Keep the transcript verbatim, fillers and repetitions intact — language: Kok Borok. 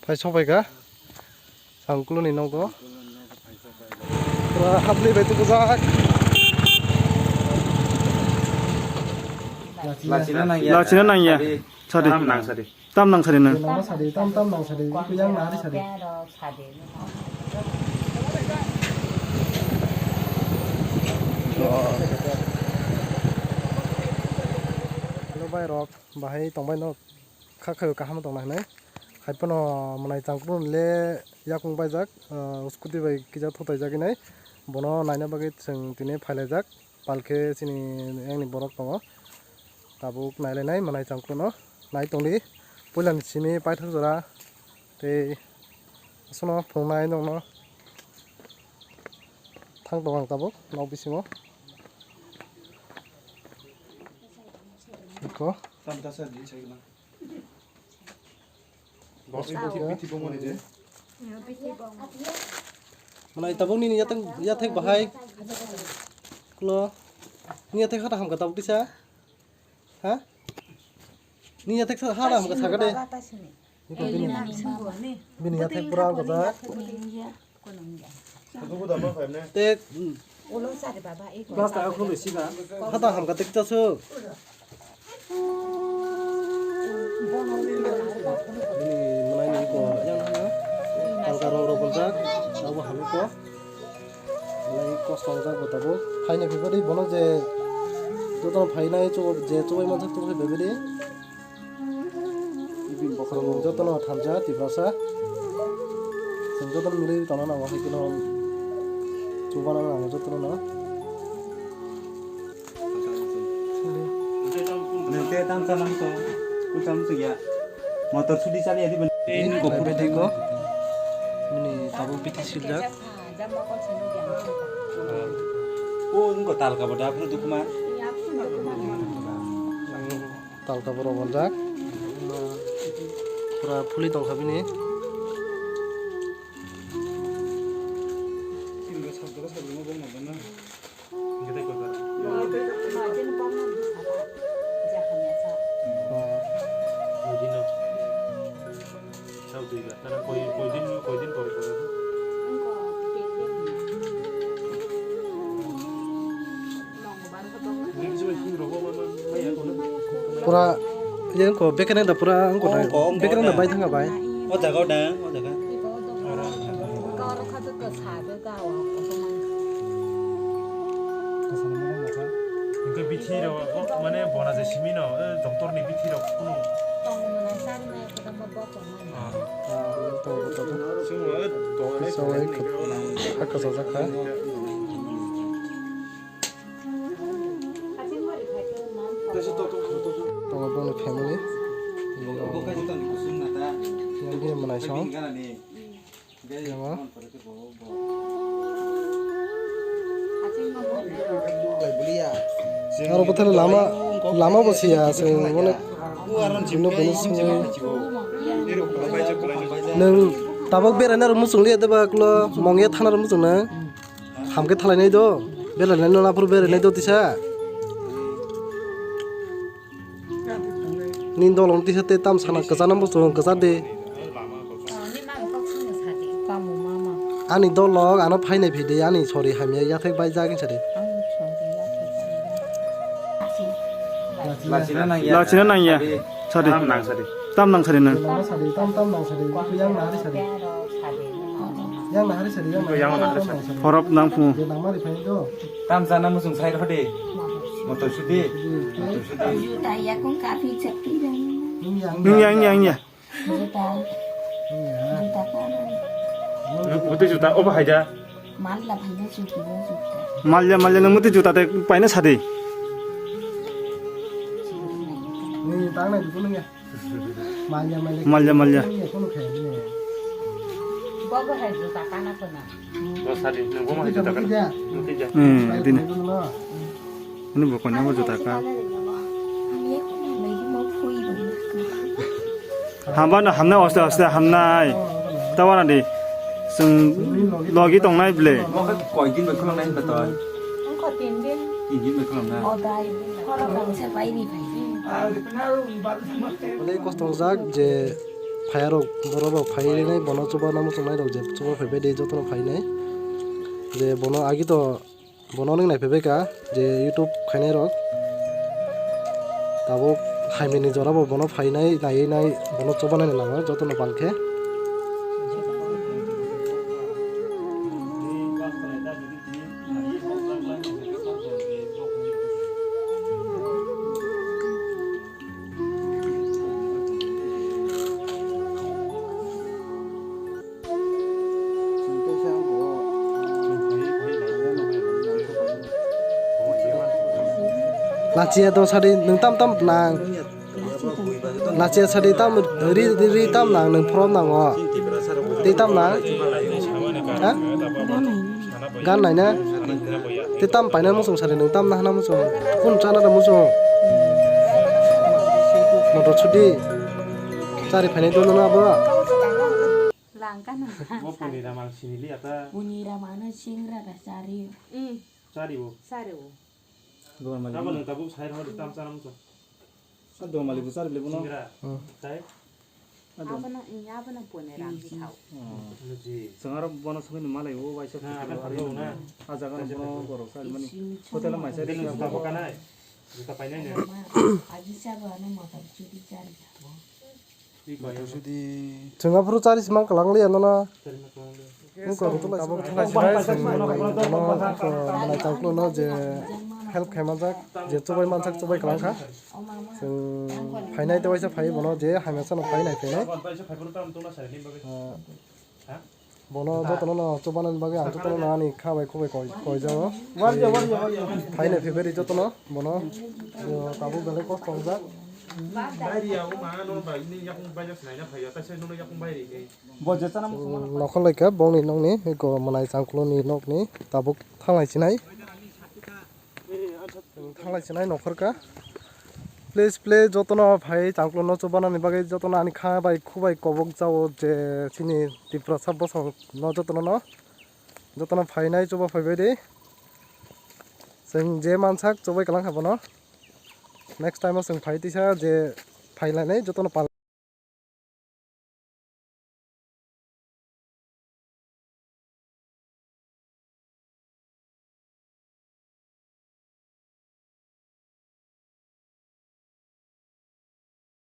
Phai sokphaikha Sangkulu ni nogo. Pura hapli bai tubujak. Lachina nangya. Lachina nangya. Sadi. Tam nang sadi. Tam nang sadi nang. Nangma sadi, tam tam nang sadi. Yang nari sadi. Hello bhai rok, bahai tongbai no. Kha khayo kaham tongna hinwi. Hai phano mwnai changkru le yakung baijak, ah, scooty bai kisa thutaijak hinwi. Bono naina bagwi chwng tini phailaijak. Palkhe chini yang ni borok tongo. Tabuk nailainai mwnai changkru no. Nai tongdi. Puila ni simi paithak jora. Tei aswkno phunuknai nokno. Thang tongo ang tabuk nok bisingo. Iko. Tam ta sa di sai lang. Bos ibu tipi tipi moni de. Mwnai tabuk nini yathek, yathek bahai. Klo. Nini yathek hata hamkha tabuk tisa. Ha? Nini yathek hata hamkha sakha de. Iko bini. Bini yathek pura gojak. Te, mm. Ulo sari baba, iko. Glass ta khulwi siba. Hata hamkha te kisa su. Bini mwnai ni iko yang hana. Tangka rok rok boljak. Abo hamkha. Mwnai kosto wngjak bo tabuk. Phaina phibadi bono je jotono phainai chubo je chubai manjak chubo phibadi. Chwng jotono thansa Tiprasa. Chwng jotono milwi tongna nango, hai kheno chubana nango jotono no. Nang te tam chanang to, ku tam to ya. Motor sudi chali adi ben. Ini ko pura tiko. Ini tabuk biti siljak. O, ini ko tal ka boda, apa tu kuma? Talka borok bonjak. Pura phuli tongkha bini. Pura, ye wngkha, bekereng da pura wngkha da, bekereng da bai thangkha bai. O jaga o da, o jaga. Hingke bithi rok, o, mane bona je simi no, e, doctor ni bithi rok kunu. Sawai kha, kha, kha, kha. Tongo boni family. Yang bini mwnai song. Yang. Aro bothar lama, lama bo siya, se mane bino bini song. Nwng tabok beraina rw muchung liya deba klo mongya thana rw muchung na. Hamkhe thalainai do, berainai no naphuru berainai do tisa. Nini dolong tisa tei tam sana kwchana muchung kwcha de. Ani dolong ano phainai phai de, ani sori hamya yathek bai jagin sa de. Lachina nangya. Sadi. Tam nang sadi. Tam nang sadi nang. Tam, tam nang sadi. Yang nahari sadi. Yang nahari sadi. Yang nahari sadi. Horop nang phu. Tam sana muchung sai rw de. Motor sudi. Motor sudi. Juta ya kung kapi chakti. Nung yang yang ya. Juta. Juta kana. Nung putih juta. Oh, bahaya. Malla bhai na juta, juta. Malla, malla nung muti juta te paina sadi. Ni tang na juta nung ya. Malla, malla. Malla, malla. Ni kono khe ni. Bobo hai juta kana kona. Bo sadi, nung bo ma hai juta kana. Muti ja. Hmm, dini. Ini bukannya mau juta kan? Hamba no hamnai, oste oste hamnai. Tawana di. Sung logi tongnai ble. Koidin bai khulongnai hinba toi. Tin din bai khulongnai. Onek kosto jak je Phayarok, borok rok phainai, bono chuba nang muchung nai rok je chuba phaibai de jotono phainai. Je bono agi to bono ning nai phaibai ka je YouTube khainai rok. Tabuk hamya ni jora bo bono phainai, naiwi nai bono chuba nai nango jotono bal khe. Lachiya do sadi nwng tam tam nang. Lachiya sadi tam ri ri tam nang nwng phorom nango. Tei tam nang. Ha? Gan naina. Te tam paina muchung sari nung tam nahana muchung. Kun chana da muchung. Motor chudi. Chari phainai dulu na bo. Langkana. Bo puni ramang sinili ata. Puni ramang no singra da chari. Mm. Chari bo. Chari bo. Dogan mali. Abo nung tabuk sai rho tam chana muchung. Dogan mali bo chari le bono. Singra. Hmm. Tai. Abono, abono bone rang thao. Chwng aro bono songwi malai o waisa. Ah jaga bono borok sa mani hotel mai sa. Juta painai ne. Aji sabo ano motor chudi chari thao. Chwng aphuru chari simang kalang liya nono. Tabuk thanglaisai, manai changklo no je help khai manjak, je chubai manjak chubai kalang kha. Chwng phainai tei waisa phai bono je hamya sano phai nai phainai. Bono jotono no chubanani bagwi ang jotono no ani kha bai khubai koi, koi jago. Phainai phaibai ri jotono bono, tabuk belai kosto wngjak. Bo je chana muchung mano. Nokhor laikha bongni nokni, eko manai changklo ni nokni tabuk thanglai sinai. Thanglai sinai nokhor ka. Please, please, jotono phai changklo no chubanani bagwi jotono ani kha bai khubai kobok jao je chini Tiprasa bosong no jotono no. Jotono phainai chuba phaibai di. Chwng je mansak chubai kalang kha bono. Next time o chwng phai tisa je phailainai jotono pal